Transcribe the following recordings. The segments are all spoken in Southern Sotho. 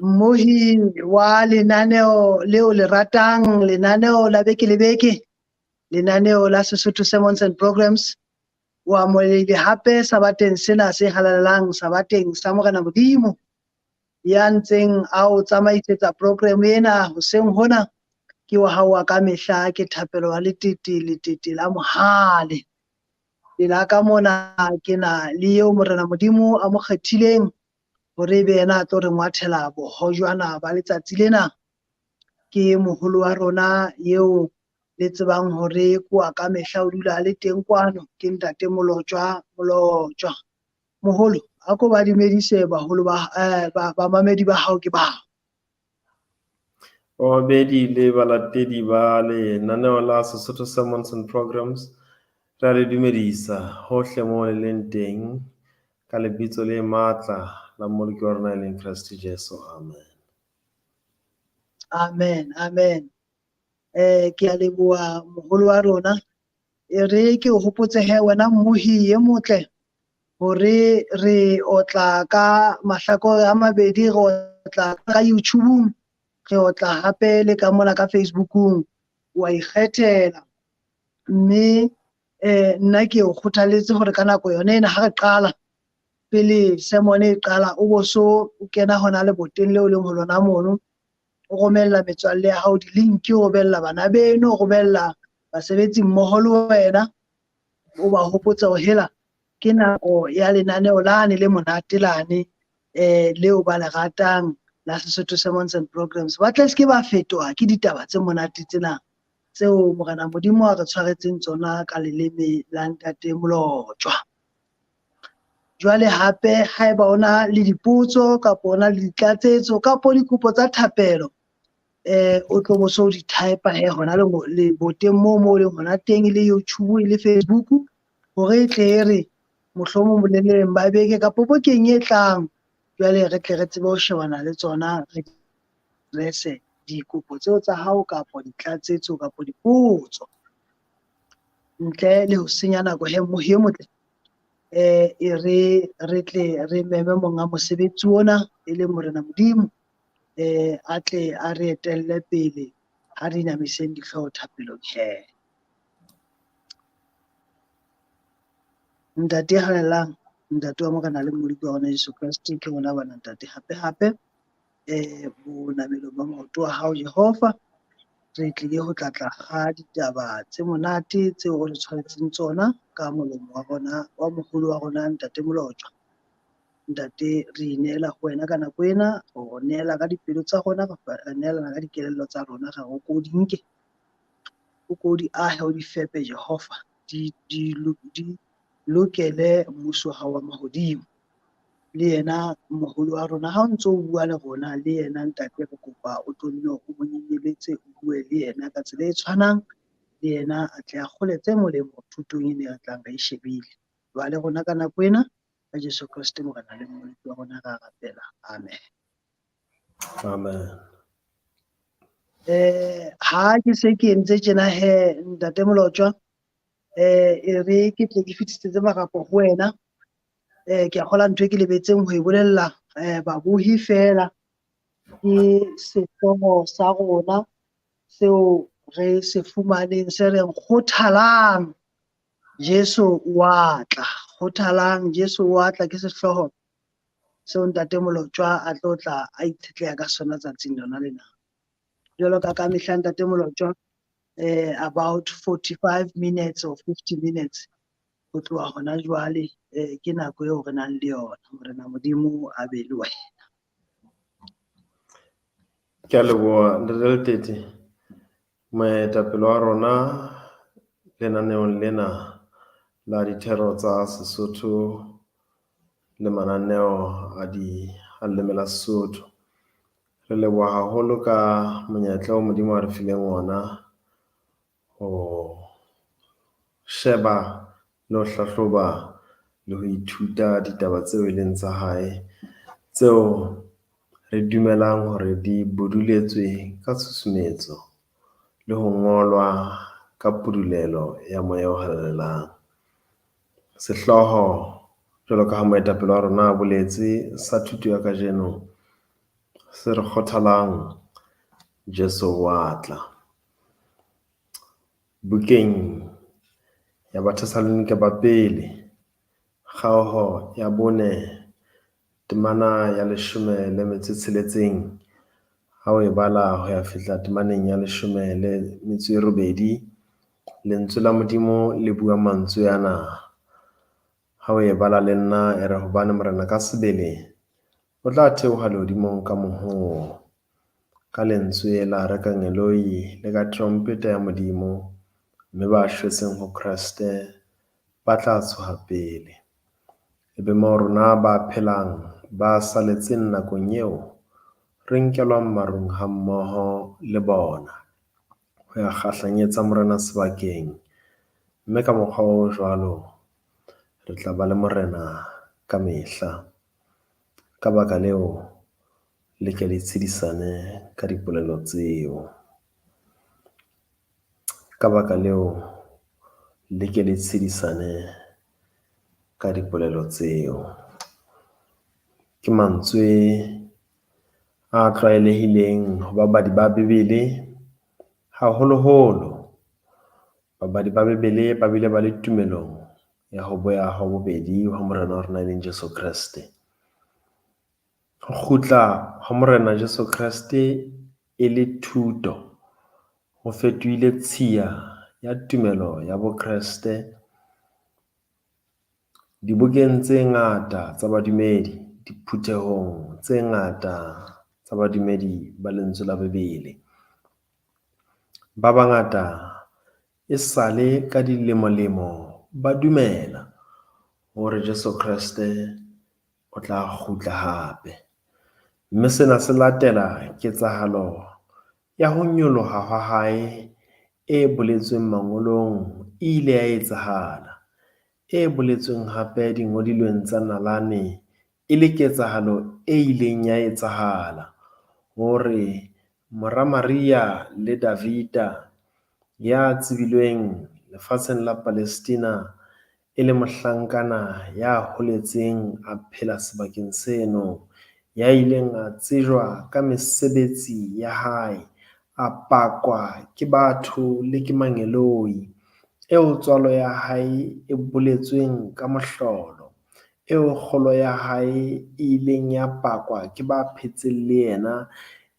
Mmohi wa lenaneo leo le ratang, lenaneo la beke le beke, lenaneo la Sesotho Sermons and Programs. O amohelehile hape sabateng sena se halalelang, sabateng sa Morena Modimo. Ya ntseng a o tsamaisetsa program ena hoseng hona ke wa hao wa ka mehla, ke Thapelo wa Letete, Letete la Mohale. Pela ka mona ke na le eo Morena Modimo a mo kgethileng hore ebe yena a tlo re ngwathela bohojwana ba letsatsi lena. Ke moholo wa rona eo le tsebang hore ke wa ka mehla, o dula a le teng kwano, ke Ntate Molotjwa Molotjwa. Moholo, a ko ba dumedise baholo ba, bamamedi ba hao ke bao. Babedi le balatedi ba lenaneo la Sesotho Sermons and Programs, re a le dumedisa hohle moo le leng teng ka lebitso le matla la Mmoloki wa rona e leng Kreste Jesu. Amen. Amen, amen. Ke a leboha moholo wa rona. E re ke o hopotse he wena mmohi e motle hore re otla ka mahlakore a mabedi, re otla ka YouTube-ung, re otla hape le ka mona ka Facebookung. Wa ikgethela. Mme nna ke o kgothaletse hore ka nako yone ena ha re qala, pele sermon e qala, o bo so o kena hona leboteng leo leng ho lona mono, o romella metswalle ya hao di-link, o romella bana beno, o romella basebetsi mmoho le wena, o ba hopotsa hore hela ke nako ya lenaneo lane le monate lane, leo ba le ratang la Sesotho Sermons and Programs. Ba tle se ke ba fetoha ke ditaba tse monate tsena tseo Morena Modimo a re tshwaretseng tsona ka leleme la Ntate Molotjwa. Jwale hape haeba o na le dipotso kapa o na le ditlatsetso kapa dikopo tsa thapelo, o tlo bo so di type he hona le leboteng moo mo leng hona teng, e le YouTube e le Facebook, hore e tle e re mohlomong boleleng ba beke kapa bokeng e tlang, jwale re tle re tsebe ho shebana le tsona, re address dikopo tseo tsa hao kapa ditlatsetso kapa dipotso. Ntle le ho senya nako he mmohi e motle, e re re tle re meme monga mosebetsi ona e leng Morena Modimo, a tle a re etelle pele ha re inamiseng dihlooho thapelong he. Ntate ya halalelang, Ntate wa Morena le Mmoloki wa rona Jesu Kreste, ke rona bana Ntate hape hape, bonamelong ba maoto a hao Jehova, re tlile ho tlatla ga ditaba tse monate tseo o re tshwaretseng tsona ka molomo wa rona wa moholo wa rona Ntate Molotjwa. Ntate, re ineela ho wena ka nako ena, re o neela ka dipelo tsa rona, re neelana ka dikelello tsa rona, re o ko di nke, o ko di ahe, o di fepe Jehova, di lokele mmuso wa hao wa mahodimo. Le yena moholo wa rona, ha o ntso o bua le rona, le yena Ntate, re kopa o tlo nne o mo nyenyeletse, o bue le yena ka tsela e tshwanang, le yena a tle a kgole tse molemo thutong ena e re tlang re e shebile. Jwale rona ka nako ena, ka Jesu Kreste Morena le Mmoloki wa rona ra rapela. Amen. Amen. Ha ke se ke entse tjena he Ntate Molotjwa, e re ke tle ke fetisetse marapo ho wena. Ke a kgola ntho e ke lebetseng ho e bolella, babohi fela ke sehlooho sa rona seo re se fumaneng se reng kgothalang Jesu wa tla. Kgothalang Jesu wa tla ke sehlooho seo Ntate Molotjwa a tlo tla a itshetleha ka sona tsatsing lona lena. Jwalo ka ka mehla Ntate Molotjwa, about 45 minutes or 50 minutes ho tloha hona jwale, ke nako eo re nang le yona. Morena Modimo a be le wena. Ke a leboha Ntate Letete, moetapele wa rona lenaneong lena la dithero tsa Sesotho le mananeo a di a leleme la Sesotho. Re leboha haholo ka monyetla o Modimo a re fileng ona ho sheba le ho hlahloba le ho ithuta ditaba tseo e leng tsa hae, tseo re dumelang hore di buduletswe ka tshusumetso le ho ngolwa ka pudulelo ya Moya o Halalelang. Sehlooho, jwalo ka ha moetapele wa rona a boletse, sa thuto ya kajeno Se re kgothalang Jesu wa tla. Bukeng ya Bathesalonika ba pele, kgaoho ya 4, temana ya 16, ha o e bala ho ya fihla temaneng ya 18, lentswe la Modimo le bua mantswe ana. Ha o e bala le nna e re hobane Morena ka sebele o tla theoha lehodimong ka mohoo, ka lentswe la arekangeloi le ka terompeta ya Modimo, mme ba shwetseng ho Kreste ba tla tsoha pele. Ebe moo rona ba phelang, ba saletseng nakong eo, re nkelwang marung hammoho le bona, ho ya kgahlanyetsa Morena sebakeng, mme ka mokgwa o jwalo re tla ba le Morena ka mehla. Ka baka leo, le ke le tshedisane ka dipolelo tseo. Ka baka leo, le ke le tshedisane ka dipolelo tseo. Ke mantswe a tlwaelehileng ho babadi ba Bebele, haholoholo babadi ba Bebele ba bile ba le tumelong ya ho boya ha bobedi ha Morena wa rona e leng Jesu Kreste. Ho kgutla ha Morena Jesu Kreste e le thuto, ho fetohile tshiya ya tumelo ya Bokreste dibokeng tse ngata tsa badumedi, diphuthehong tse ngata tsa badumedi ba lentswe la Bebele. Ba bangata e sale ka dilemolemo ba dumela hore Jesu Kreste o tla kgutla hape. Mme sena se latela ketsahalo ya ho nyoloha ha hae e boletsweng mangolong e ile ya etsahala, e boletsweng hape dingodilweng tsa nalane e le ketsahalo e ileng ya etsahala hore mora Maria le Davida ya tsebilweng lefatsheng la Palestina e le mohlankana ya holetseng a phela sebakeng seno, ya ileng a tsejwa ka mesebetsi ya hae, a pakwa ke batho le ke mangeloi, eo tswalo ya hae e boletsweng ka mohlolo, eo kgolo ya hae e ileng ya pakwa ke ba phetseng le yena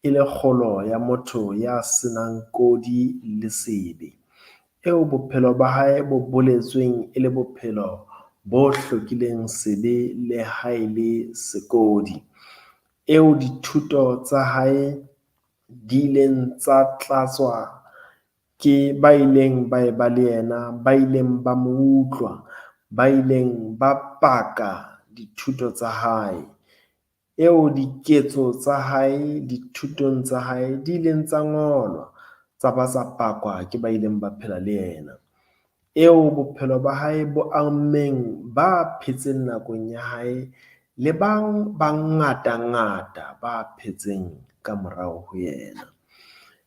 e le kgolo ya motho ya senang kodi le sebe, eo bophelo ba hae bo boletsweng e le bophelo bo hlokileng sebe le ha e le sekodi, eo dithuto tsa hae di ileng tsa tlatswa ke ba ileng ba eba le yena, ba ileng ba mo utlwa, ba ileng ba paka dithuto tsa hae, eo diketso tsa hae dithutong tsa hae di ileng tsa ngolwa, tsa ba tsa pakwa ke ba ileng ba phela le yena, eo bophelo ba hae bo ammeng ba phetseng nakong ya hae le bang bangatangata ba phetseng ka morao ho yena,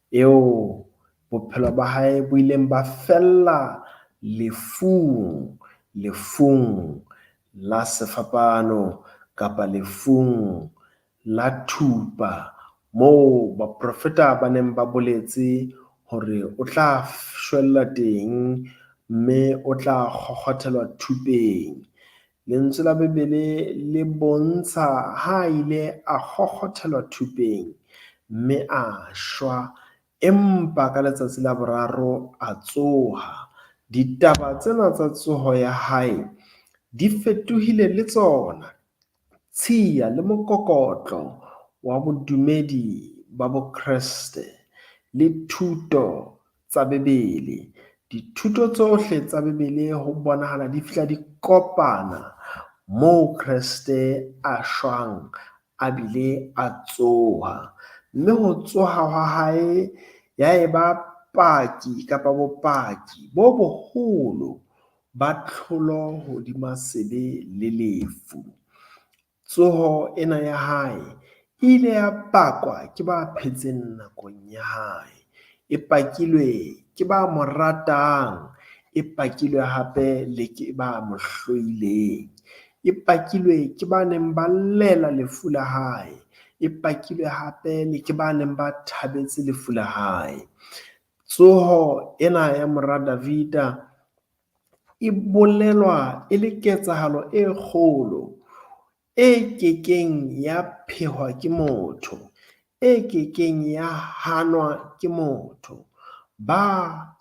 eo bophelo ba hae bo ileng ba fella lefung, lefung la sefapano kapa lefung la thupa moo baprofeta ba neng ba boletse hore o tla shwella teng mme o tla kgokgothelwa thupeng. Lentswe la Bebele le bontsha ha ile a kgokgothelwa thupeng mme a shwa, empa ka letsatsi la boraro a tsoha. Ditaba tsena tsa tsoho ya hae di fetohile le tsona tshiya le mokokotlo wa bodumedi ba Bokreste le thuto tsa Bebele. Dithuto tsohle tsa Bebele ho bonahala di fihla di kopana moo Kreste a shwang a bile a tsoha. Mme ho tsoha ha hae ya eba paki kapa bopaki bo boholo ba tlholo hodima sebe le lefu. Tsoho ena ya hae e ile ya pakwa ke ba phetseng nakong ya hae, e pakilwe ke ba mo ratang, e pakilwe hape le ke ba mo hloileng, e pakilwe ke ba neng ba llela lefu la hae, E pakilwe hape le ke ba neng ba thabetse lefu la hae. Tsoho ena ya mora Davida e bolelwa e le ketsahalo e kgolo e kekeng ya phehwa ke motho, e kekeng ya hanwa ke motho. Ba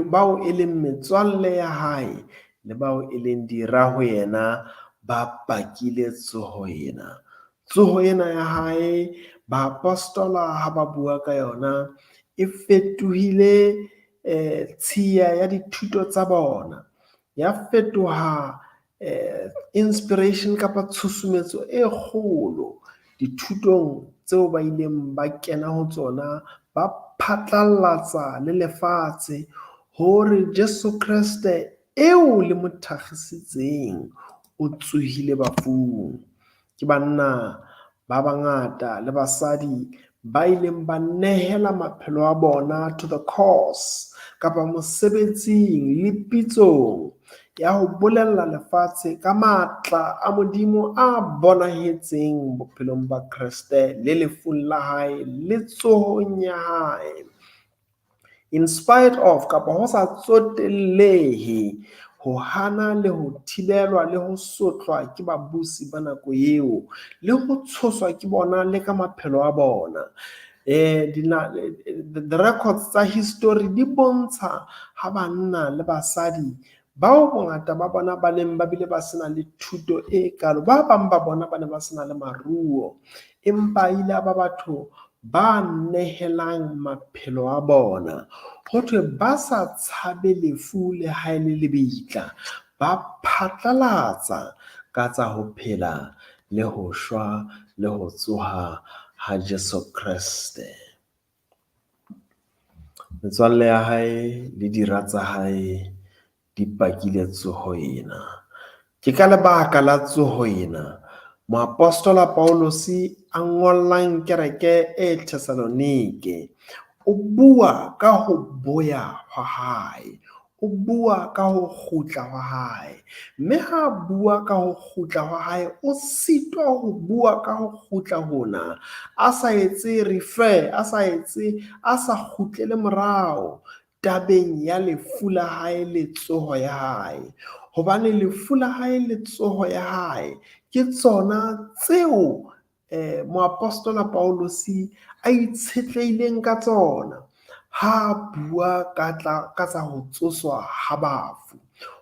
bao e leng metswalle ya hae le bao e leng dira ho yena ba pakile tsoho ena. Tsoho ena ya hae, baapostola ha ba bua ka yona, e fetohile tshiya ya dithuto tsa bona, ya fetoha inspiration kapa tshusumetso e kgolo dithutong tseo ba ileng ba kena ho tsona, ba phatlallatsa le lefatshe hore Jesu Kreste eo le mo thakgisitseng o tsohile bafung. Ke banna ba bangata le basadi ba ileng ba nehela maphelo a bona to the cause kapa mosebetsing le pitsong ya ho bolella lefatshe ka matla a Modimo a bonahetseng bophelong ba Kreste le lefung la hae le tsohong ya hae. In spite of kapa ho sa tsotellehe ho hana le ho thibelwa le ho sotlwa ke babusi ba nako eo le ho tshoswa ke bona le ka maphelo a bona. The records tsa history di bontsha ha banna le basadi bao bongata ba bona ba neng ba bile ba sena le thuto e kalo, ba bang ba bona ba ne ba sena le maruo, empa ile ba batho ba nehelang maphelo a bona. Ho thwe ba sa tshabe lefu le ha e le lebitla, ba phatlalatsa ka tsa ho phela le ho shwa le ho tsoha ha Jesu Kreste. Metswalle ya hae le dira tsa hae di pakile tsoho ena. Ke ka lebaka la tsoho ena moapostola Paulus a ngollang kereke e Thessalonike. O bua ka ho boya hwa hae, o bua ka ho kgutla hwa hae, mme ha bua ka ho kgutla hwa hae o sitwa ho bua ka ho kgutla hona a sa etse refer, a sa etse, a sa kgutlele morao tabeng ya lefu la hae le tsoho ya hae. Hobane lefu la hae le tsoho ya hae ke tsona tseo moapostola Paulus a itshetlehileng ka tsona ha bua ka tsa ho tsoswa ha bafu.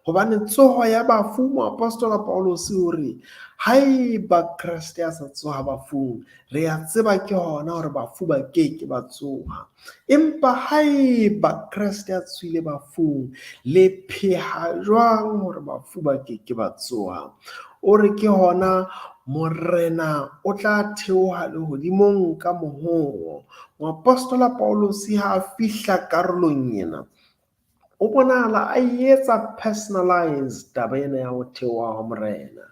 Hobane tsoho ya bafu, moapostola Paulus o re haeba Kreste a sa tsoha bafung, re a tseba ke hona hore bafu ba keke ba tsoha. Empa haeba Kreste a tsohile bafung, le pheha jwang hore bafu ba keke ba tsoha? O re ke hona Morena o tla theoha lehodimong ka mohoo. Moapostola Paulus ha a fihla karolong ena, o bonahala a etsa personalize taba ena ya ho theoha ha Morena.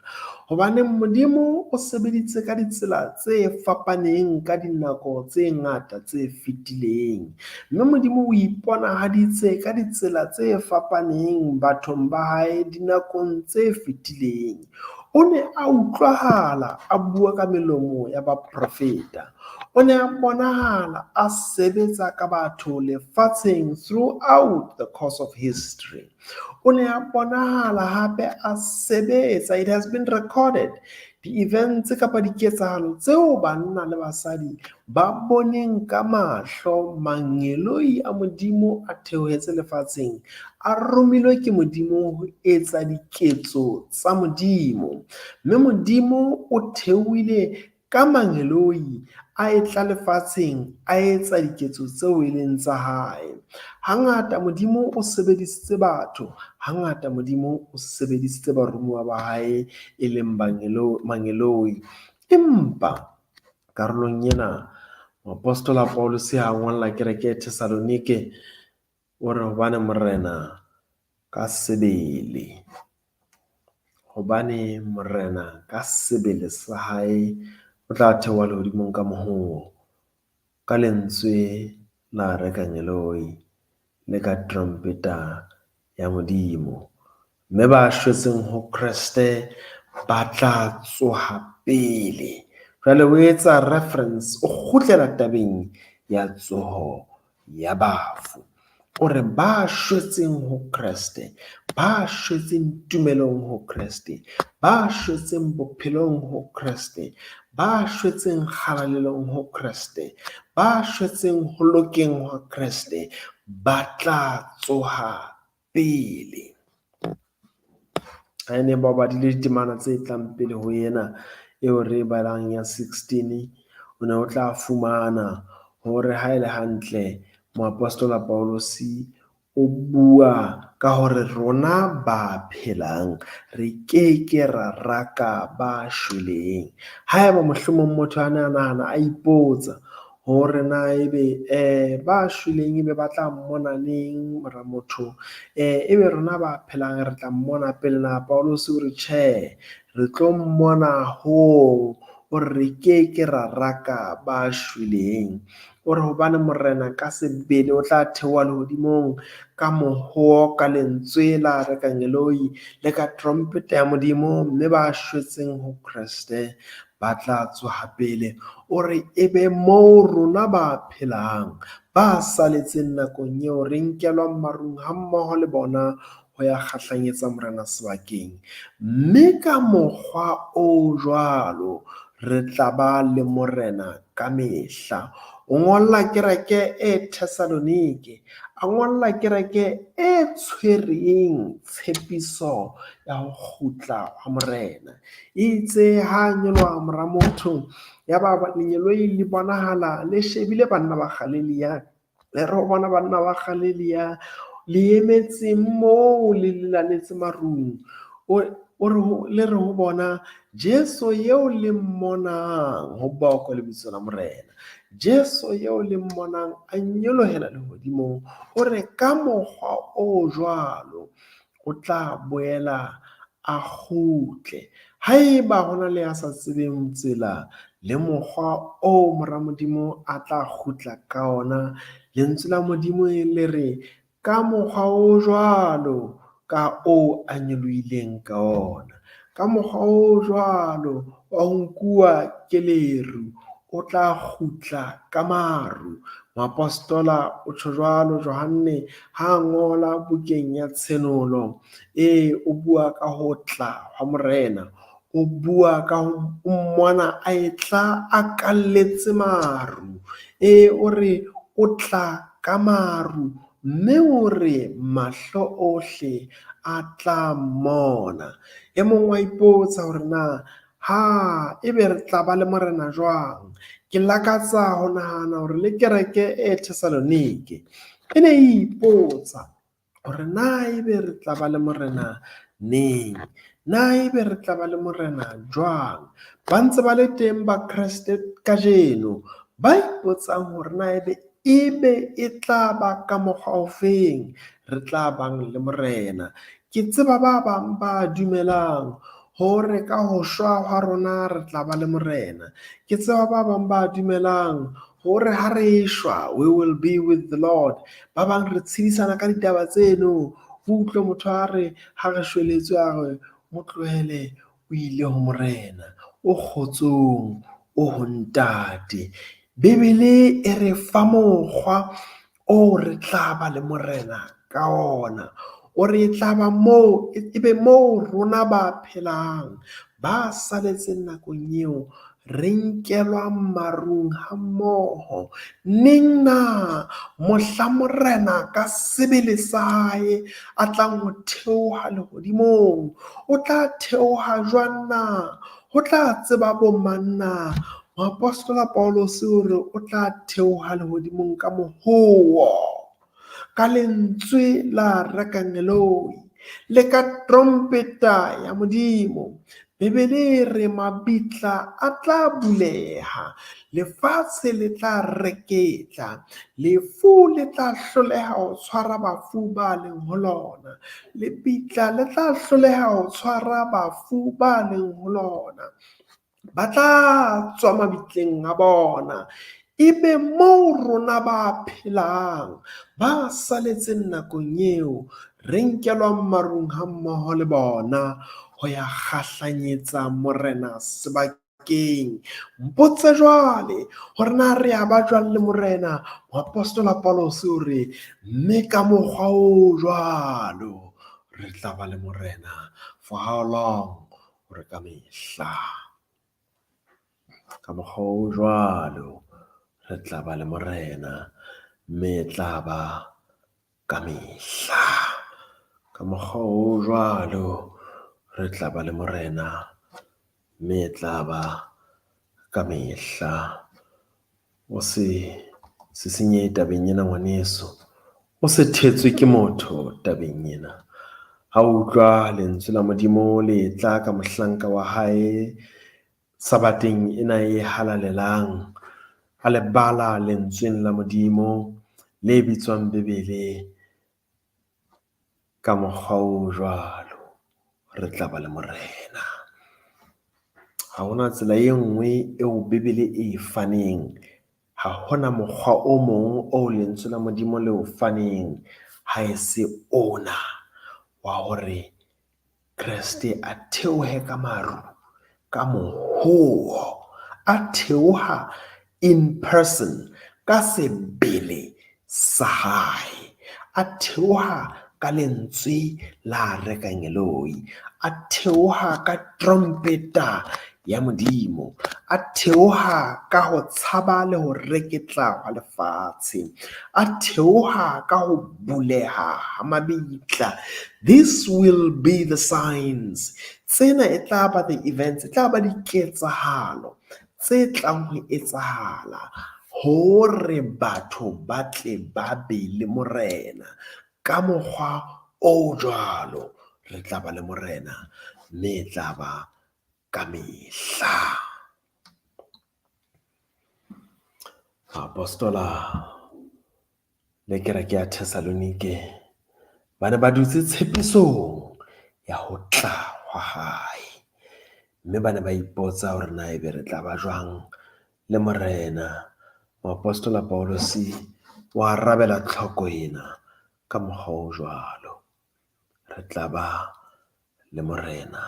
Hobane Modimo o sebeditse ka ditsela tse fapaneng ka dinako tse ngata tse fetileng. Mme Modimo o iponahaditse ka ditsela tse fapaneng bathong ba hae dinakong tse fetileng. O ne a utlwahala a bua ka melomo ya baprofeta. O ne a bonahala a sebetsa ka batho lefatsheng throughout the course of history. O ne a bonahala hape a sebetsa, it has been recorded, di-events kapa diketsahalo tseo banna le basadi ba boneng ka mahlo mangeloi a Modimo a theohetse lefatsheng, a romilwe ke Modimo ho etsa diketso tsa Modimo. Mme Modimo o theohile ka mangeloi a etla lefatsheng a etsa diketso tseo e leng tsa hae. Hangata Modimo o sebedisitse batho, hangata Modimo o sebedisitse baromuwa ba hae e leng mangeloi. Empa karolong ena moapostola Paulus ha ngolla kereke e Thessalonike o re hobane Morena ka sebele, hobane Morena ka sebele sa hae o tla theoha lehodimong ka mohoo, ka lentswe la rekangeloi le ka trompeta ya Modimo. Mme ba shwetseng ho Kreste ba tla tsoha pele. Jwale o etsa reference, o kgutlela tabeng ya tsoho ya bafu. O re ba shwetseng ho Kreste, ba shwetseng tumelong ho Kreste, ba shwetseng bophelong ho Kreste, ba shwetseng kgalalelong ho Kreste, ba shwetseng ho lokeng ho Kreste, ba tla tsoha pele. Ha e ne ba badile ditemana tse tlang pele ho ena eo re e balang ya 16, o ne o tla fumana hore ha e le hantle moapostola Pauluse o bua ka hore rona ba phelang re keke ra raka ba shweleng. Haeba mohlomong motho a ne a nahana a ipotsa hore na ebe ba shweleng ebe ba tla mmona neng mora motho, ebe rona ba phelang re tla mmona pele na? Pauluse o re tjhe, re tlo mmona hoo, o re re keke ra raka ba shweleng. O re hobane morena ka sebele o tla theoha lehodimong ka mohoo, ka lentswe la rekangeloi le ka trompete ya Modimo, mme ba shwetseng ho Kreste ba tla tsoha pele. O re ebe moo rona ba phelang, ba saletseng nakong eo re nkelwang marung hammoho le bona ho ya kgahlanyetsa morena sebakeng. Mme ka mokgwa o jwalo re tla ba le morena kamehla. O ngolla kereke e Thessalonike, a ngolla kereke e tshwereng tshepiso ya ho kgutla ha morena. Itse ha nyoloha mora motho, ya ba lengeloi le bonahala le shebile banna ba Galilea, le re ho bona banna ba Galilea, le emetse moo le lelaletse marung. O re le re ho bona, Jesu eo le mmonang, ho bokwe lebitso la morena. Jesu eo le mmonang a nyolohela lehodimong, o re ka mokgwa o jwalo o tla boela a kgutle. Haeba hona le ya sa tsebeng tsela le mokgwa o mora Modimo a tla kgutla ka ona, lentswe la Modimo le re ka mokgwa o jwalo ka o a nyolohileng ka ona, ka mokgwa o jwalo wa ho nkuwa ke leru, o tla kgutla ka maru. Moapostola o tjho jwalo Johanne ha ngola bukeng ya Tshenolo. O bua ka ho tla ha morena, o bua ka ho mmona a etla a kalletse maru. O re o tla ka maru, mme o re mahlo ohle a tla mmona. E mong wa ipotsa hore na ha ebe re tla ba le morena jwang. Ke lakatsa ho nahana hore le kereke e Thessalonike e ne e ipotsa hore na ebe re tla ba le morena neng, na ebe re tla ba le morena jwang. Ba ntse ba le teng ba Kreste kajeno ba ipotsang hore na ebe e tla ba ka mokgwa ofeng re tla bang le morena. Ke tseba ba bang ba dumelang hore ka ho shwa ha rona re tla ba le morena. Ke tseba ba bang ba dumelang hore ha re shwa we will be with the Lord. Ba bang re tshedisana ka ditaba tseno, o utlwe motho a re ha re shweletswe a re mo tlohele o ile ho morena, o kgotsong, o ho ntate. Bibele e re fa mokgwa o re tla ba le morena ka ona. O re tla ba moo, ebe moo rona ba phelang, ba saletseng nakong eo, re nkelwa marung hammoho. Neng na mohla morena ka sebele sa hae a tlang ho theoha lehodimong? O tla theoha jwang na? Ho tla tseba bo mang na? Moapostola Pauluse o re o tla theoha lehodimong ka mohoo, ka lentswe la rekangeloi le ka trompeta ya Modimo. Bibele e re mabitla a tla buleha, lefatshe le tla reketla, lefu le tla hloleha ho tshwara bafu ba leng ho lona, lebitla le tla hloleha ho tshwara bafu ba leng ho lona. Ba tla tswa mabitleng a bona, ebe moo rona ba phelang, ba saletseng nakong eo, re nkelwang marung hammoho le bona ho ya kgahlanyetsa morena sebakeng. sebakeng. Mpotse jwale hore na re ya ba jwang le Morena. Moapostola Paulus o re, mme ka mokgwa o jwalo re tla ba le Morena. For how long? O re ka mehla. Ka mokgwa o jwalo re tla ba le Morena, mme e tla ba ka mehla. Ka mokgwa o jwalo re tla ba le Morena, mme e tla ba ka mehla. O se sisinyehe tabeng ena ngwaneso, o se thetswe ke motho tabeng ena. Ha o utlwa lentswe la Modimo le tla ka mohlanka wa hae sabateng ena e halalelang, a le bala lentsweng la Modimo le bitswang Bebele, ka mokgwa o jwalo re tla ba le Morena. Ha hona tsela e nngwe eo Bebele e faneng, ha hona mokgwa o mong o lentswe la Modimo le o faneng ha e se ona wa hore Kreste a theohe ka maru, ka mohoo, a theoha in person, ka sebele sa hae, a theoha ka lentswe la rekangeloi, a theoha ka trompeta ya Modimo, a theoha ka ho tshaba le ho reketla hwa lefatshe, a theoha ka ho buleha ha mabitla. This will be the signs. Tsena e tla ba the events, e tla ba diketsahalo tse tlang ho etsahala hore batho ba tle ba be le Morena. Ka mokgwa o jwalo re tla ba le Morena, mme e tla ba ka mehla. Apostola le kereke ya Thessalonike ba ne ba dutse tshepisong ya ho tla hwa hae, mme ba ne ba ipotsa hore na ebe re tla ba jwang le Morena. Moapostola Paulus o arabela tlhoko ena ka mokgwa o jwalo, re tla ba le Morena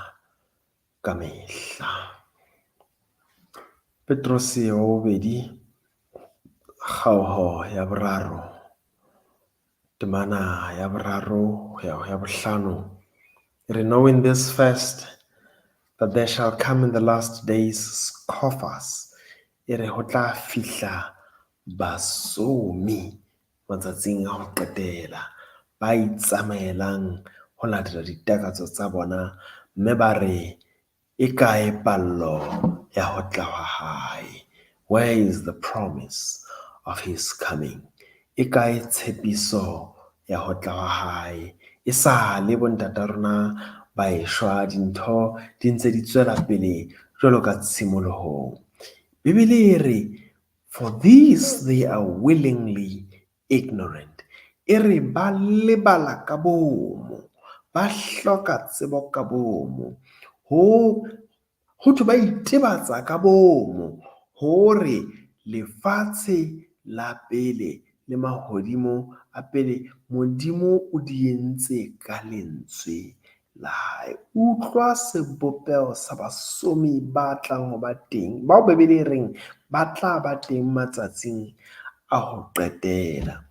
ka mehla. Petrose wa bobedi, kgaoho ya boraro, temana ya boraro ho ya ho ya bohlano, e re, knowing this first, that there shall come in the last days scoffers, e re ho tla fihla basomi matsatsing a ho qetela, ba itsamaelang ho latela ditakatso tsa bona, mme ba re, e kae pallo ya ho tla hwa hae? Where is the promise of his coming? E kae tshepiso ya ho tla hwa hae? E sale bontata rona ba eshwa, dintho di ntse di tswela pele jwalo ka tshimolohong. Bibele e re, for these they are willingly ignorant. E re ba lebala ka bomo, ba hloka tsebo ka bomo. Ho thwe ba itebatsa ka bomo hore lefatshe la pele le mahodimo a pele Modimo o di entse ka lentswe la hae. Utlwa sebopeho sa basomi ba tlang ho ba teng, bao Bibele e reng ba tla ba teng matsatsing a ho qetela.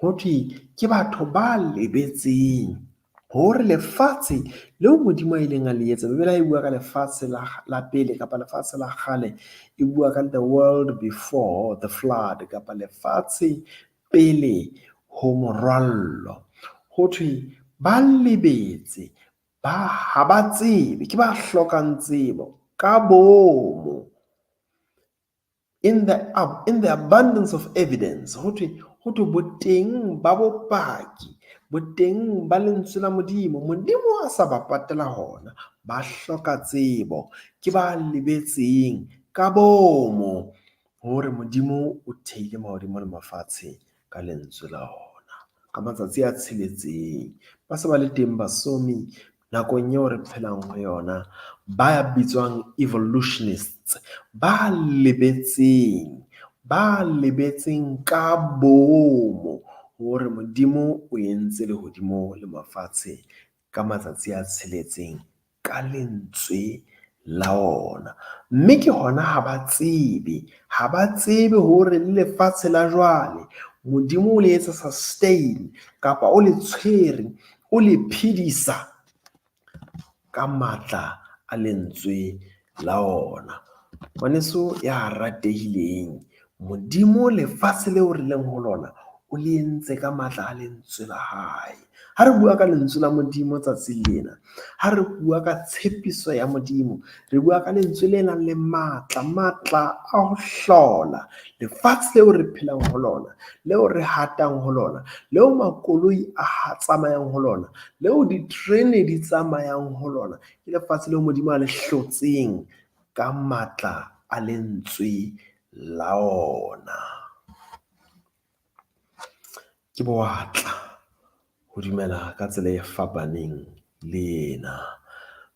Ho thwe ke batho ba lebetseng hore lefatshe leo Modimo a ileng a le etsa, Bibele ha e bua ka lefatshe la pele kapa lefatshe la kgale, e bua ka the world before the flood kapa lefatshe pele ho morwallo. Ho thwe ba lebetse, ba ha ba tsebe, ke ba hlokang tsebo ka bomo. In the abundance of evidence, ho thwe boteng ba bopaki, boteng ba lentswe la Modimo, Modimo a sa ba patela hona, ba hloka tsebo, ke ba lebetseng ka bomo hore Modimo o theile mahodimo le mafatshe ka lentswe la ona. Ka matsatsi a tsheletseng, ba se ba le teng basomi nakong eo re phelang ho yona, ba bitswang evolutionists, ba lebetseng ka bomo hore Modimo o entse lehodimo le mafatshe ka matsatsi a tsheletseng ka lentswe la ona. Mme ke hona ha ba tsebe, ha ba tsebe hore le lefatshe la jwale Modimo o le etsa sustain kapa o le tshwere, o le phedisa ka matla a lentswe la ona. Ngwaneso ya ratehileng, Modimo lefatshe leo re leng ho lona o le entse ka matla a lentswe la hae. Ha re bua ka lentswe la Modimo tsatsing lena, ha re bua ka tshepiso ya Modimo, re bua ka lentswe le nang le matla, matla a ho hlola lefatshe leo re phelang ho lona, leo re hatang ho lona, leo makoloi a tsamayang ho lona, leo diterene di tsamayang ho lona. Ke lefatshe leo Modimo a le hlotseng ka matla a lentswe la ona. Ke bowatla ho dumela ka tsela e fapaneng le ena.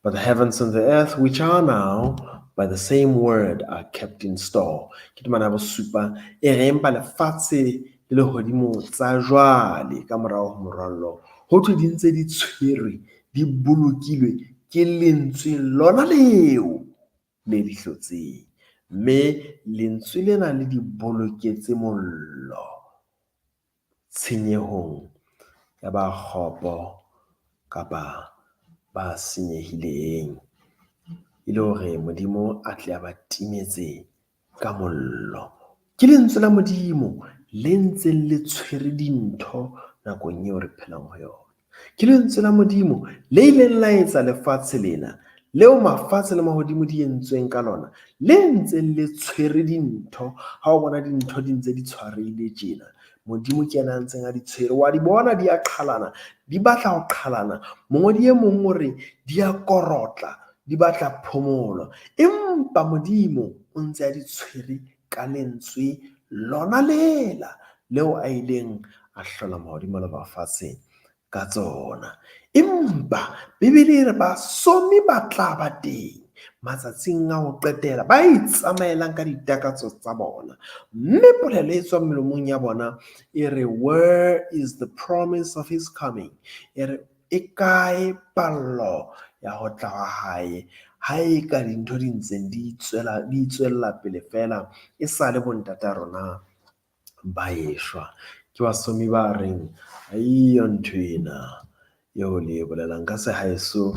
But the heavens and the earth, which are now, by the same word are kept in store. Ke temana ya bosupa e re empa lefatshe le lehodimo tsa jwale ka morao ho morwallo ho thwe di ntse di tshwerwe, di bolokilwe ke lentswe lona leo le di hlotseng. Mme lentswe lena le di boloketse mollo tshenyehong ya ba kgopo kapa ba senyehileng, e le hore Modimo a tle a ba timetse ka mollo. Ke lentswe la Modimo le ntseng le tshwere dintho nakong eo re phelang ho yona. Ke lentswe la Modimo le ileng la etsa lefatshe lena, leo mafatshe le mahodimo di entsweng ka lona, le ntseng le tshwere dintho. Ha o bona dintho di ntse di tshwarehile tjena, Modimo ke yena a ntseng a di tshwere. Wa di bona di a qhalana, di batla ho qhalana. Mongodi e mong o re di a korotla, di batla phomolo. Empa Modimo o ntse a di tshwere ka lentswe lona lela leo a ileng a hlola mahodimo le mafatshe ka tsona. Empa Bibele e re basomi ba tla ba teng matsatsing a ho qetela, ba itsamaelang ka ditakatso tsa bona. Mme polelo e tswang melomong ya bona e re, where is the promise of his coming? E re, e kae pallo ya ho tla wa hae? Ha e ka dintho di ntseng di tswella pele fela, e sale bontata rona ba eshwa. Ke basomi ba reng, aiyo ntho ena eo le e bolelang ka sehaeso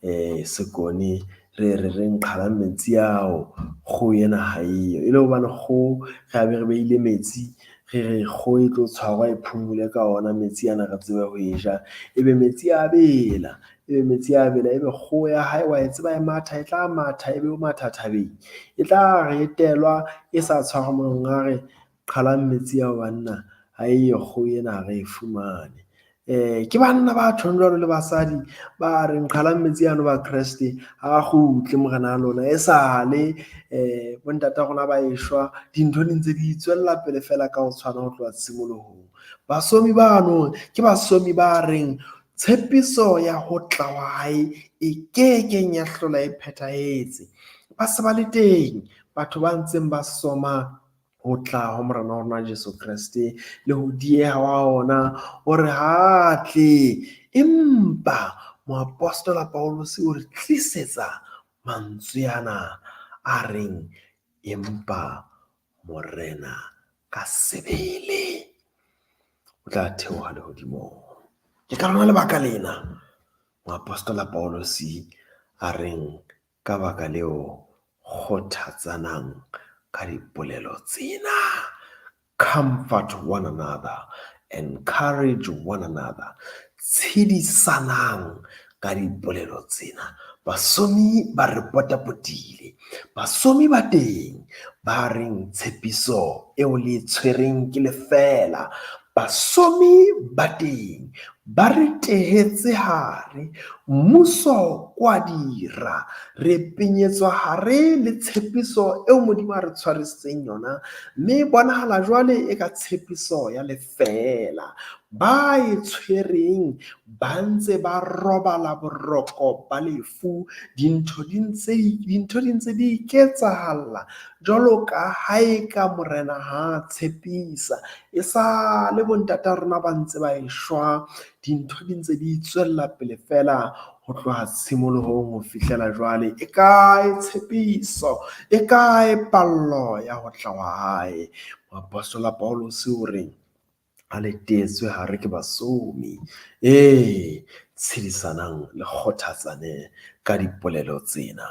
Sekone, re re re nqhalang metsi ao, kgoho ena ha eyo. E le hobane kgoho re a be re beile metsi, re re kgoho e tlo tshwarwa e phumule ka ona metsi ana re tsebe ho e ja. Ebe metsi a bela, ebe metsi a bela, ebe kgoho ya hae wa e tseba e matha, e tla matha ebe o matha thabeng. E tla re etelwa e sa tshwarwa monga re qhalang metsi ao banna, ha eyo kgoho ena ha re e fumane. Ke banna ba tjhong jwalo le basadi ba reng qhalang metsi ano ba Kreste ha kgutle morena a lona esale bontata rona ba eshwa, dintho di ntse di tswella pele fela ka ho tshwana ho tloha tshimolohong. Basomi bano ke basomi ba reng tshepiso ya ho tla wa hae e kekeng ya hlola e phethahetse. Ba se ba le teng batho ba ntseng ba soma ho tla ho morena wa rona Jesu Kreste le ho dieha wa ona hore ha tle. Empa moapostola Paulus o re tlisetsa mantswe ana a reng, empa morena ka sebele o tla theoha lehodimong. Ke ka lona lebaka lena moapostola Paulus a reng ka baka leo kgothatsanang ka dipolelo tsena. Comfort one another, encourage one another, tshedisanang ka dipolelo tsena. Basomi ba re potapotile, basomi ba teng ba reng tshepiso eo le tshwereng ke lefela. Basomi ba teng ba re tehetse hare, mmuso kwa dira, re penyetswa hare le tshepiso eo Modimo a re tshwarisitseng yona, mme bonahala jwale e ka tshepiso ya lefela. Ba e tshwereng ba ntse ba robala boroko ba lefu, dintho di ntse di iketsahalla jwalo ka ha e ka morena ha tshepisa. E sa le bontata rona ba ntse ba eshwa, dintho di ntse di tswella pele fela ho tloha tshimolohong ho fihlela jwale. E kae tshepiso? E kae pallo ya ho tla hwa hae? Moapostola Pauluse o re a le teetswe hare ke basomi. Ee, tshedisanang le kgothatsane ka dipolelo tsena.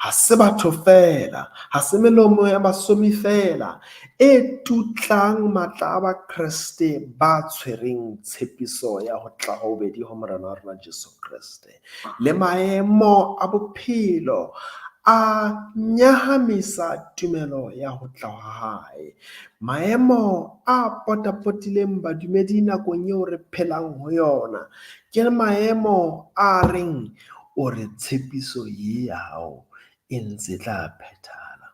Ha se batho feela, ha se melomo ya basomi feela e tutlang matla a Bakreste ba tshwereng tshepiso ya ho tla ho bobedi ho Morena wa rona Jesu Kreste. Le maemo a bophelo a nyahamisa tumelo ya ho tla ha hae. Maemo a potapotileng badumedi nakong eo re phelang ho yona ke maemo a reng o re tshepiso ye ya hao e ntse tla phethahala.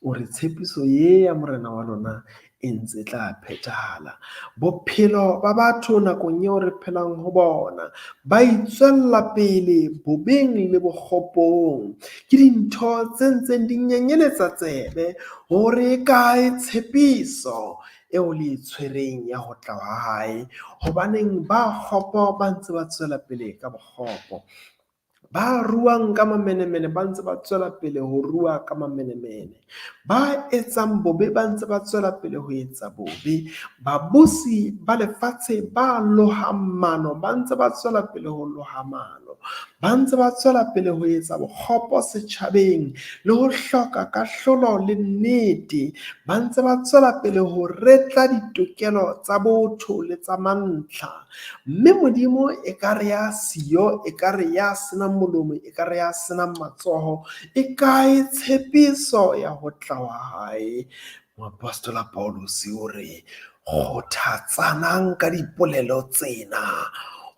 O re tshepiso ye ya Morena wa lona e ntse tla phethahala. Bophelo ba batho nakong eo re phelang ho bona ba itswella pele bobeng le bokgopong. Ke dintho tse ntseng di nyenyeletsa tsebe hore e kae tshepiso eo le e tshwereng ya ho tla ha hae. Hobaneng ba kgopo ba ntse ba tswela pele ka bokgopo. Ba ruang ka mamenemene ba ntse ba tswela pele ho rua ka mamenemene. Ba etsang bobe ba ntse ba tswela pele ho etsa bobe. Babusi ba lefatshe ba lohang mano ba ntse ba tswela pele ho loha mano. Ba ntse ba tswela pele ho etsa bokgopo setjhabeng le ho hloka kahlolo le nnete. Ba ntse ba tswela pele ho retla ditokelo tsa botho le tsa mantlha. Mme Modimo ekare ya siyo, ekare ya senang molomo, ekare ya senang matsoho, e kae tshepiso ya ho tla wa hae? Moapostola Pauluse o re, kgothatsanang ka dipolelo tsena,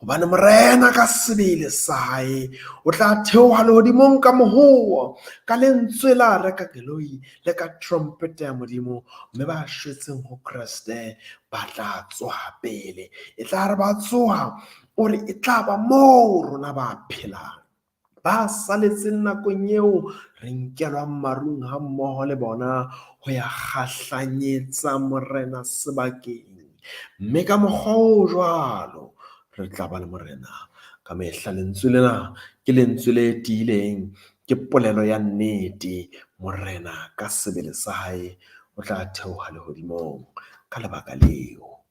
hobane Morena ka sebele sa hae o tla theoha lehodimong ka mohoo, ka lentswe la reka keloi le ka trompete ya Modimo, mme ba shwetseng ho Kreste ba tla tsoha pele. E tla re ba tsoha, o re e tla ba moo rona ba phelang, ba saletseng nakong eo re nkelwang marung ha mmoho le bona ho ya kgahlanyetsa Morena sebakeng. Mme ka mokgwa o jwalo re tla ba le Morena ka mehla. Lentswe lena ke lentswe le tiileng, ke polelo ya nnete. Morena ka sebele sa hae o tla theoha lehodimong. Ka lebaka leo,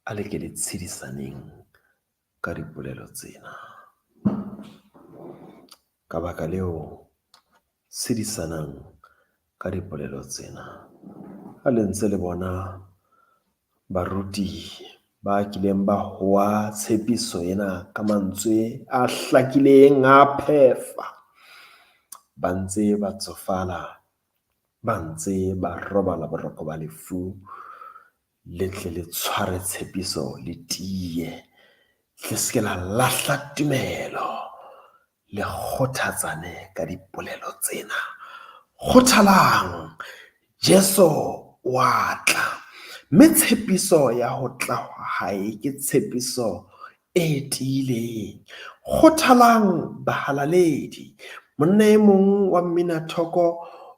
a le ke le tshedisaneng ka dipolelo tsena. Ka baka leo, tshedisanang ka dipolelo tsena. Ha le ntse le bona baruti ba kileng ba hoa tshepiso ena ka mantswe a hlakileng a phefa, ba ntse ba tsofala, ba ntse ba robala boroko ba lefu, le tle le tshware tshepiso le tiye, le se ke la lahla tumelo, le kgothatsane ka dipolelo tsena. Kgothalang, Jesu wa tla, mme tshepiso ya ho tla hwa hae ke tshepiso e tiileng. Kgothalang bahalaledi. Monna e mong wa mminathoko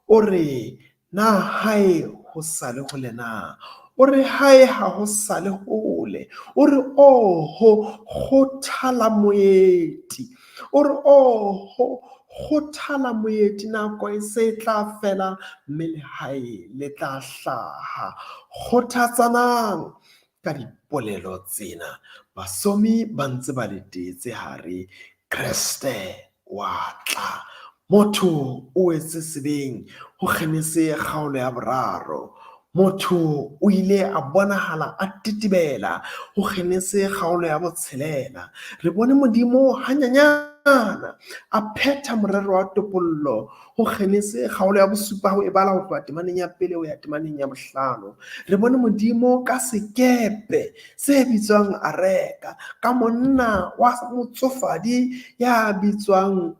o re, Na hae ho sa le hole na? O re hae ha ho sa le hole. O re oho kgothala moeti. O re oho kgothala moeti, nako e se e tla fela mme lehae le tla hlaha. Kgothatsanang ka dipolelo tsena. Basomi ba ntse ba le teetse hare. Kreste wa tla. Motho o wetse sebeng ho Genese kgaolo ya boraro. Motho o ile a bonahala a tetebela ho Genese kgaolo ya botshelela. Re bone Modimo hanyanyana a phetha morero wa topollo ho Genese kgaolo ya bosupa ho e bala ho tloha temaneng ya pele ho ya temaneng ya bohlano. Re bone Modimo ka sekepe se bitswang areka, ka monna wa motsofadi ya bitswang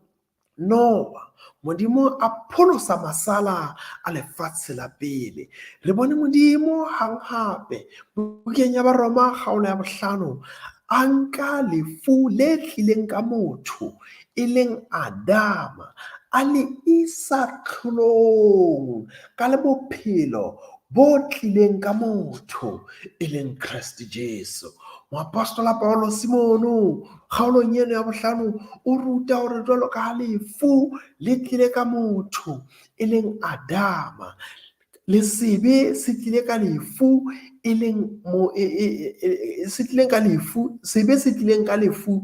Noah. Modimo a pholosa masala a lefatshe la pele. Re bone Modimo hang hape bukeng ya Baroma kgaolo ya bohlano a nka lefu le tlileng ka motho e leng Adama a le isa tlholong ka le bophelo bo tlileng ka motho e leng Kreste Jesu. Moapostola Paulose mono kgaolong eno ya bohlano o ruta hore jwalo ka ha lefu le tlile ka motho e leng Adama, le sebe se tlile ka lefu e leng mo se tlileng ka lefu, sebe se tlileng ka lefu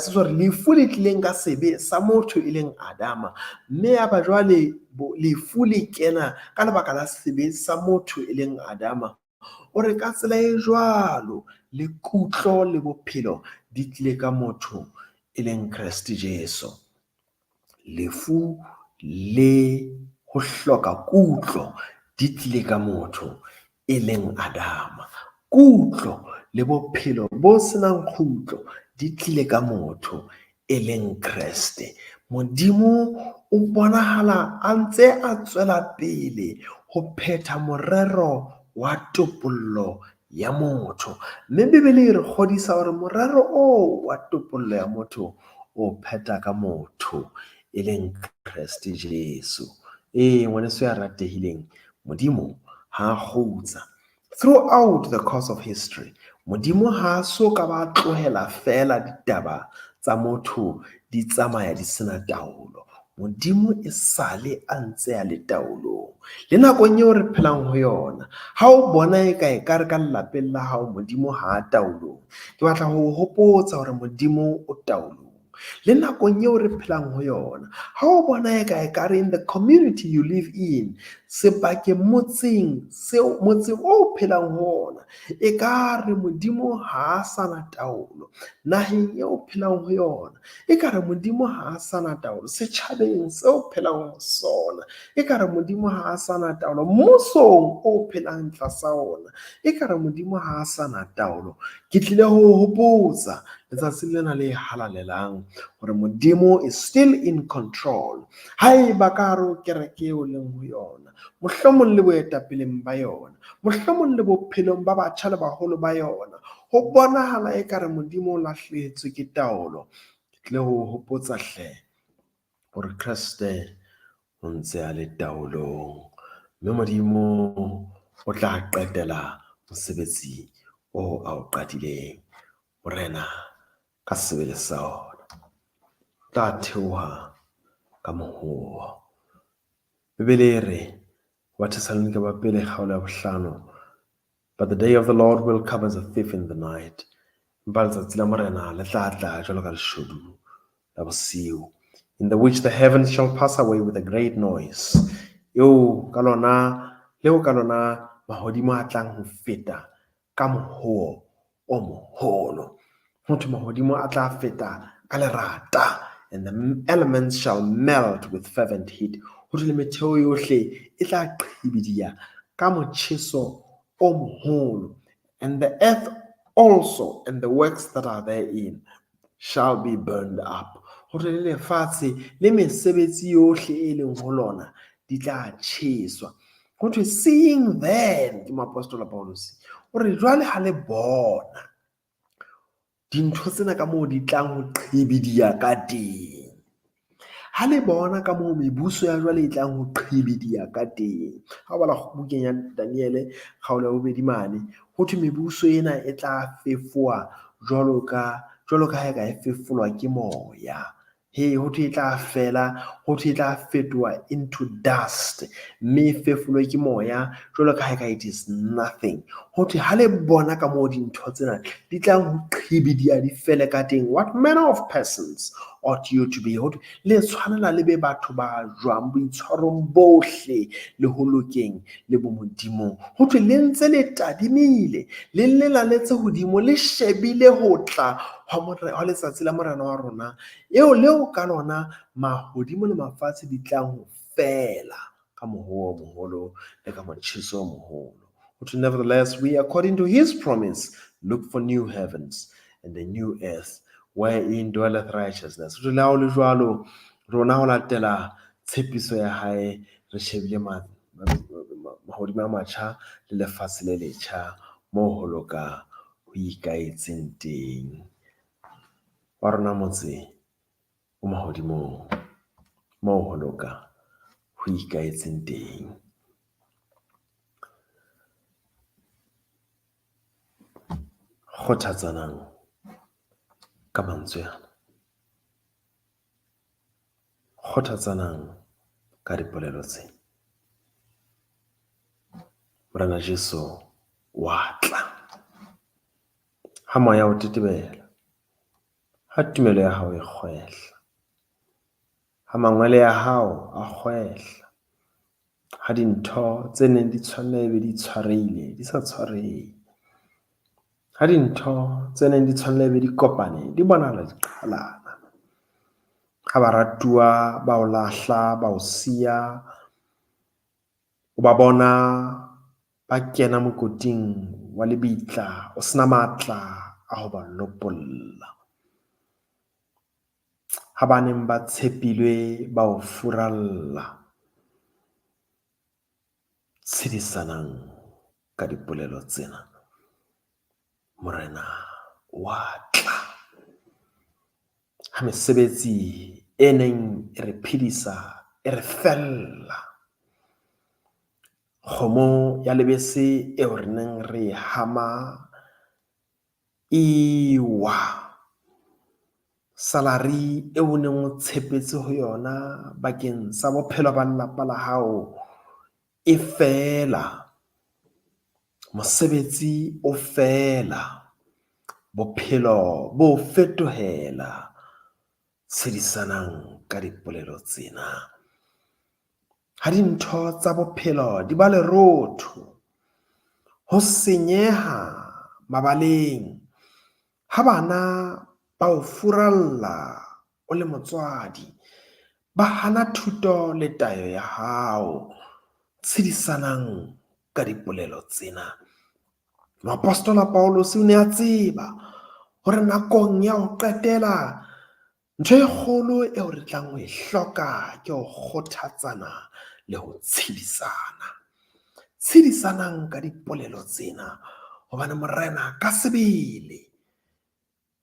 sorry, lefu le tlileng ka sebe sa motho e leng Adama, mme ya ba jwale lefu le kena ka lebaka la sebe sa motho e leng Adama. O re ka tsela e jwalo le kutlo le bophelo di tlile ka motho e leng Kreste Jesu. Lefu le ho hloka kutlo di tlile ka motho e leng Adama. Kutlo le bophelo bo senang kgutlo di tlile ka motho e leng Kreste. Modimo o bonahala a ntse a tswela pele ho phetha morero wa topollo ya motho. Mme Bibele e re kgodisa hore morero oo wa topollo ya motho o phetha ka motho e leng Kreste Jesu. Ee, ngwaneso ya ratehileng, Modimo ha kgutsa. Throughout the course of history, Modimo ha so ka ba tlohela feela ditaba tsa motho di tsamaya di sena taolo. Modimo e sale a ntse a le taolong. Le nakong eo re phelang ho yona, ha o bona e ka ekare ka lelapeng la hao Modimo ha a taolong, ke batla ho o hopotsa hore Modimo o taolong. Le nakong eo re phelang ho yona, ha o bona e ka ekare in the community you live in, sebakeng motseng seo motseng o phelang ho ona, ekare Modimo ha a sana taolo. Naheng eo phelang ho yona, ekare Modimo ha a sana taolo. Setjhabeng seo phelang ho sona, ekare Modimo ha a sana taolo. Mmusong o phelang tlasa ona, ekare Modimo ha a sana taolo. Ke tlile ho hopotsa letsatsing lena le halalelang hore Modimo is still in control. Haeba ka hare ho kereke eo leng ho yona, mohlomong le boetapeleng ba yona, mohlomong le bophelong ba batjha le baholo ba yona, ho bonahala ekare Modimo o lahlehetswe ke taolo. Ke tlile ho hopotsa hle hore Kreste o ntse a le taolong, mme Modimo o tla qetela mosebetsi oo a o qadileng. Morena ka sebele sa ona tla theoha ka mohoo. Bibele e re ho Bathesalonika ba pele kgaolo ya bohlano, but the day of the Lord will come as a thief in the night. Empa letsatsi la Morena le tla tla jwalo ka leshodu la bosiu, in the which the heavens shall pass away with a great noise. Eo ka lona, leo ka lona mahodimo a tlang ho feta ka mohoo o moholo. Ho thwe mahodimo a tla feta ka lerata, and the elements shall melt with fervent heat. Ho thwe le metheo yohle e tla qhibidiya ka motjheso o moholo, and the earth also and the works that are therein shall be burned up. Ho thwe le lefatshe le mesebetsi yohle e leng ho lona di tla tjheswa. Ho thwe seeing then, ke moapostola Paulus, o re jwale ha le bona dintho tsena ka moo di tlang ho qhibidiya ka teng, ha le bona ka moo mebuso ya jwale e tlang ho qhibidiya ka teng. Ha o bala bukeng ya Daniele kgaolo ya bobedi mane, ho thwe mebuso ena e tla fefowa jwalo ka ha e ka e fefolwa ke moya. He, ho thwe e tla fela, ho thwe e tla fetoha into dust, mme e fefolwe ke moya jwalo ka ha e ka it is nothing. Ho thwe ha le bona ka moo dintho tsena di tlang ho qhibidiya di fele ka teng, what manner of persons ought you to be? Ho thwe le tshwanela le be batho ba jwang boitshwarong bohle le ho lokeng le bomodimong. Ho thwe le ntse le tadimile, le lelaletse hodimo, le shebile ho tla hwa letsatsi la Morena wa rona, eo leo ka lona mahodimo le mafatshe di tlang ho fela ka mohoo o moholo le ka motjheso o moholo. Ho thwe nevertheless, we according to his promise look for new heavens and a new earth wherein dwelleth righteousness. Ho thwe le ha ho le jwalo, rona ho latela tshepiso ya hae re shebile mahodimo a matjha le lefatshe le letjha moo ho loka ho ikaetseng teng. Wa rona motse o mahodimong moo ho loka ho ikaetseng teng. Kgothatsanang ka mantswe ana. Kgothatsanang ka dipolelo tsena. Morena Jesu wa tla. Ha moya o tetebela, ha tumelo ya hao e kgwehla, ha mangwele a hao a kgwehla, ha dintho tse neng di tshwanela ebe di tshwarehile di sa tshwarehe, ha dintho tse neng di tshwanela ebe di kopane di bonahala di qhalana, ha baratuwa ba o lahla, ba o siya, o ba bona ba kena mokoting wa lebitla o sena matla a ho ba lopolla. Ha ba neng ba tshepilwe ba o furalla, tshedisanang ka dipolelo tsena. Morena wa tla. Ha mesebetsi e neng e re phedisa e re fella, kgomo ya lebese eo re neng re e hama e wa. Salary eo o neng o tshepetse ho yona bakeng sa bophelo ba lelapa la hao e fela. Mosebetsi o fela. Bophelo bo fetohela. Tshedisanang ka dipolelo tsena. Ha dintho tsa bophelo di ba lerotho, ho senyeha mabaleng, ha bana ba o furalla o le motswadi, ba hana thuto le tayo ya hao. Tshedisanang ka dipolelo tsena. Moapostola Paulus o ne a tseba hore nakong ya ho qetela ntho e kgolo eo re tlang ho e hloka ke ho kgothatsana le ho tshedisana. Tshedisanang ka dipolelo tsena hobane Morena ka sebele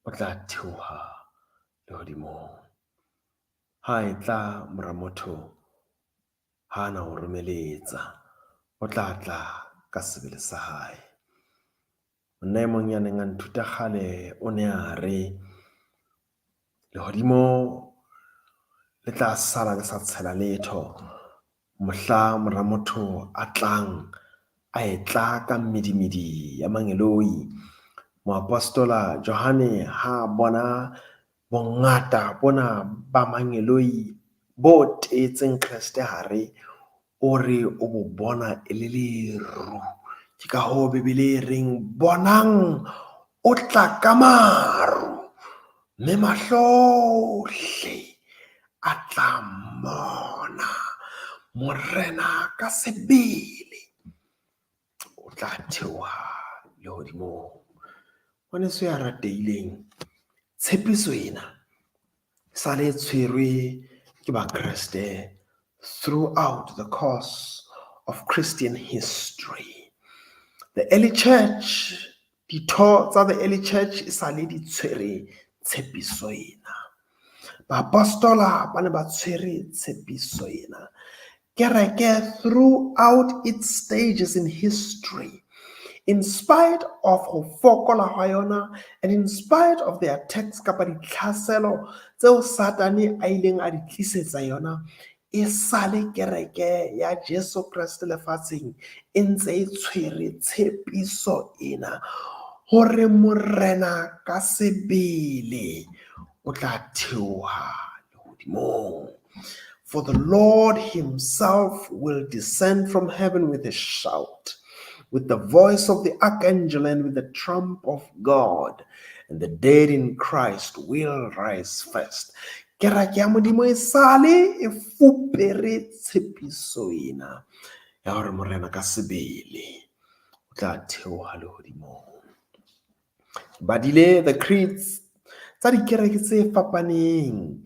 o tla theoha lehodimong. Ha e tla mora motho ha na ho romeletsa, o tla tla ka sebele sa hae. Monna e mong ya neng a nthuta kgale o ne a re lehodimo le tla sala le sa tshela letho mohla mora motho a tlang a etla ka mmedimedi ya mangeloi. Moapostola Johane ha bona bongata bona ba mangeloi bo teetseng Kreste hare, o re o bo bona e le leru. Ke ka hoo Bibele e reng bonang o tla ka maru, mme mahlo ohle a tla mmona. Morena ka sebele o tla theoha lehodimong. Ngwaneso ya ratehileng, tshepiso ena sale e tshwerwe ke Bakreste throughout the course of Christian history. The early church, ditho tsa the early church e sale di tshwere tshepiso ena. Baapostola ba ne ba tshwere tshepiso ena. Kereke throughout its stages in history, in spite of ho fokola hwa yona and in spite of the attacks kapa ditlhaselo tseo Satane a ileng a di tlisetsa yona, e sale kereke ya Jesu Kreste lefatsheng e ntse e tshwere tshepiso ena hore Morena ka sebele o tla theoha lehodimong. For the Lord himself will descend from heaven with a shout, with the voice of the archangel and with the trump of God, and the dead in Christ will rise first. Kereke ya Modimo e sale e fupere tshepiso ena ya hore Morena ka sebele o tla theoha lehodimong. Badile the creeds tsa dikereke tse fapaneng,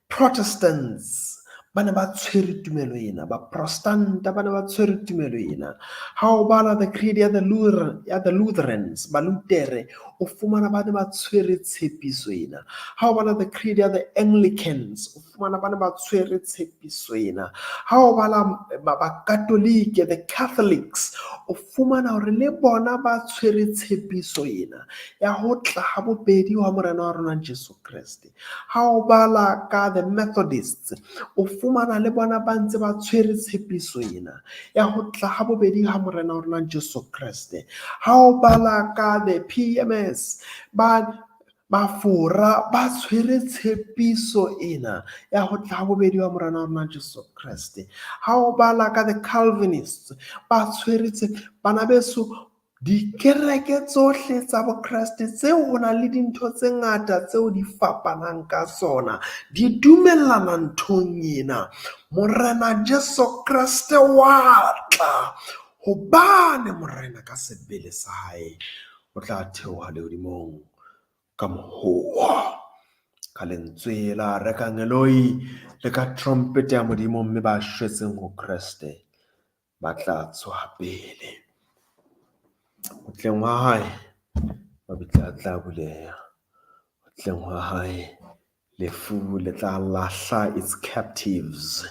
Protestants Ba ne ba tshwere tumelo ena, Baprostanta ba ne ba tshwere tumelo ena. Ha o bala the creed ya the Lutherans, Balutere, o fumana ba ne ba tshwere tshepiso ena. Ha o bala the creed ya the Anglicans, o fumana ba ne ba tshwere tshepiso ena. Ha o bala Bakatolike, the Catholics, o fumana hore le bona ba tshwere tshepiso ena ya ho tla ha bobedi wa Morena wa rona Jesu Kreste. Ha o bala ka the Methodists, o fumana le bona ba ntse ba tshwere tshepiso ena ya ho tla ha bobedi ha Morena wa rona Jesu Kreste. Ha o bala ka the PMS, ba Bafora ba tshwere tshepiso ena ya ho tla ha bobedi wa Morena wa rona Jesu Kreste. Ha o bala ka the Calvinists, ba tshwere bana beso, dikereke tsohle tsa Bokreste tseo ho nang le dintho tse ngata tseo di fapanang ka tsona, di dumellana nthong ena. Morena Jesu Kreste wa tla, hobane Morena ka sebele sa hae o tla theoha lehodimong ka mohowa, ka lentswe la rekangeloi le ka trompete ya Modimo, mme ba shwetseng ho Kreste ba tla tsoha pele. Ho tleng hwa hae mabitla a tla buleha, ho tleng hwa hae lefu le tla lahla its captives,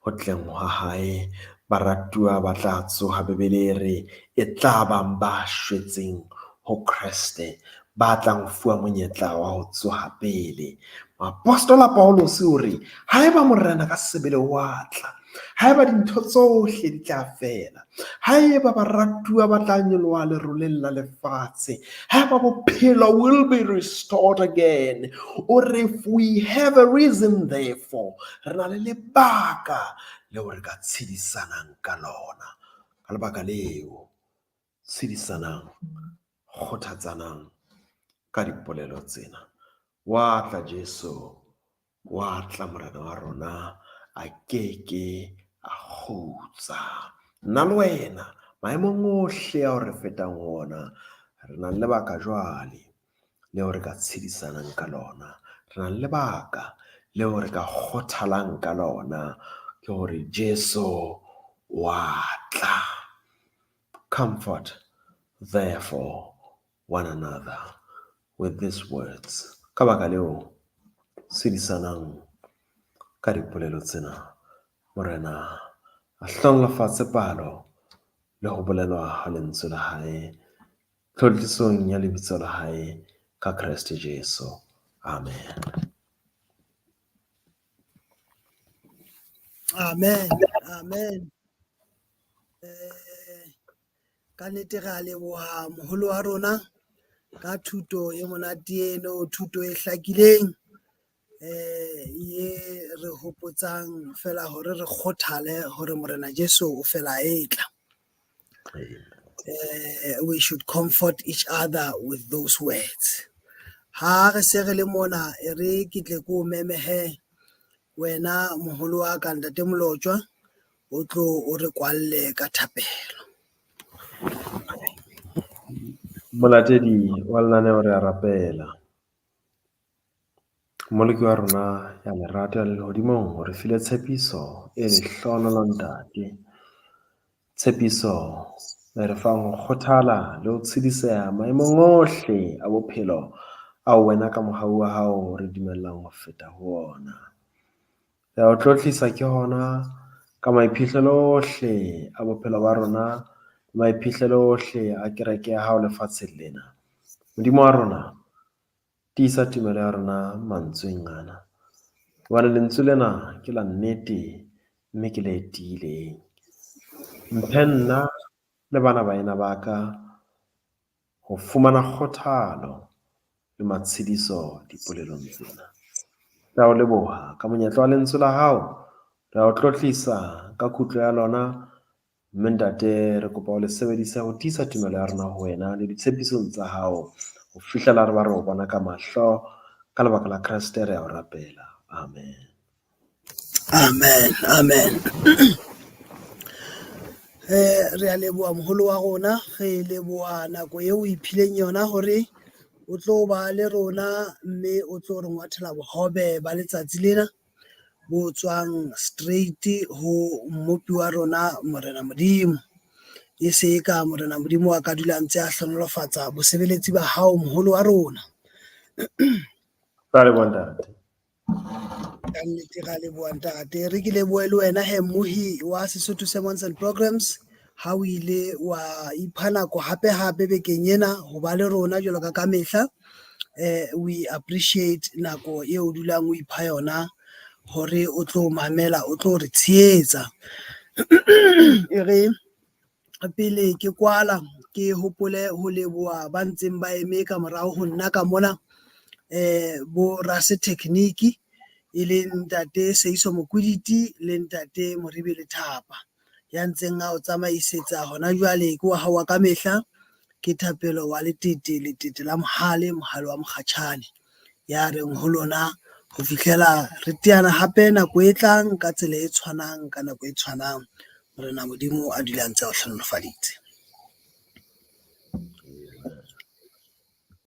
ho tleng hwa hae baratuwa ba tla tsoha. Bibele e re e tla bang ba shwetseng ho Kreste ba tlang ho fuwa monyetla wa ho tsoha pele. Moapostola Paulus o re haeba Morena ka sebele wa tla, haeba dintho tsohle di tla fela, haeba baratuwa ba tla nyoloha leroleng la lefatshe, haeba bophelo will be restored again, o re if we have a reason therefore, re na le lebaka leo re ka tshedisanang ka lona. Ka lebaka leo, tshedisanang, kgothatsanang ka dipolelo tsena. Wa tla Jesu, wa tla Morena wa rona, a keke a kgutsa. Nna le wena, maemong ohle ao re fetang ho ona, re na le lebaka jwale leo re ka tshedisanang ka lona. Re na le lebaka leo re ka kgothalang ka lona, ke hore Jesu wa tla. Comfort therefore one another with these words. Ka baka leo, tshedisanang ka dipolelo tsena. Morena a hlohonolofatse palo le ho bolelwa ha lentswe la hae tlotlisong ya lebitso la hae ka Kreste Jesu. Amen. Amen. Amen. Ka nnete re a leboha moholo wa rona ka thuto e monate eno, thuto e hlakileng, ye re hopotsang fela hore re kgothale hore Morena Jesu o fela e tla. We should comfort each other with those words. Ha re se re le mona, e re ke tle ko meme he wena moholo wa ka Ntate Molotjwa, o tlo o re kwalle ka thapelo. Molatedi wa lenaneo re a rapela. Mmoloki wa rona ya lerato ya lehodimong o re file tshepiso e lehlohonolo Ntate. Tshepiso e re fang ho kgothala le ho tshediseha maemong ohle a bophelo ao wena ka mohau wa hao re dumellang ho feta ho ona. Re a o tlotlisa ke hona ka maiphihlelo ohle a bophelo ba rona, maiphihlelo ohle a kereke ya hao lefatsheng lena. Modimo wa rona, tiisa tumelo ya rona mantsweng ana, hobane lentswe lena ke la nnete mme ke le tiileng. Mphe nna le bana baena ba ka ho fumana kgothalo le matshediso dipolelong tsena. Re a o leboha ka monyetla wa lentswe la hao, re a o tlotlisa ka kutlo ya lona, mme Ntate re kopa o le sebedise ho tiisa tumelo ya rona ho wena le ditshepisong tsa hao ho fihlela re ba re o bona ka mahlo. Ka lebaka la Kreste re a o rapela. Amen. Amen. Amen. Re a leboha moholo wa rona, re leboha nako eo o iphileng yona hore o tlo ba le rona mme o tlo re ngwathela bohobe ba letsatsi lena. Bo tswang straight ho mmopi wa rona Morena Modimo. E se ka Morena Modimo a ka dula ntse a hlohonolofatsa bosebeletsi ba hao, moholo wa rona. Ra leboha, ntate. Ka nnete ra leboha, ntate. Re ke lebohe le wena he, mmohi wa Sesotho Sermons and Programs, ha o ile wa ipha nako hape hape bekeng ena ho ba le rona jwalo ka mehla. We appreciate nako eo o dulang o ipha yona hore o tlo mamela, o tlo re tshehetsa. E re pele ke kwala, ke hopole ho leboha ba ntseng ba eme ka morao ho nna ka mona, bo rasetechnique, e leng ntate Seiso Mokwiditi le ntate Moribe Lethapa. Ya ntseng a o tsamaisetsa hona jwale ke wa hao wa ka mehla, ke Thapelo wa Letete, Letete la Mohale, Mohale wa Mokgatjhane, ya reng ho lona ho fihlela re teana hape nako e tlang ka tsela e tshwanang, ka nako e tshwanang. Morena Modimo a dula a ntse a o hlohonolofaditse.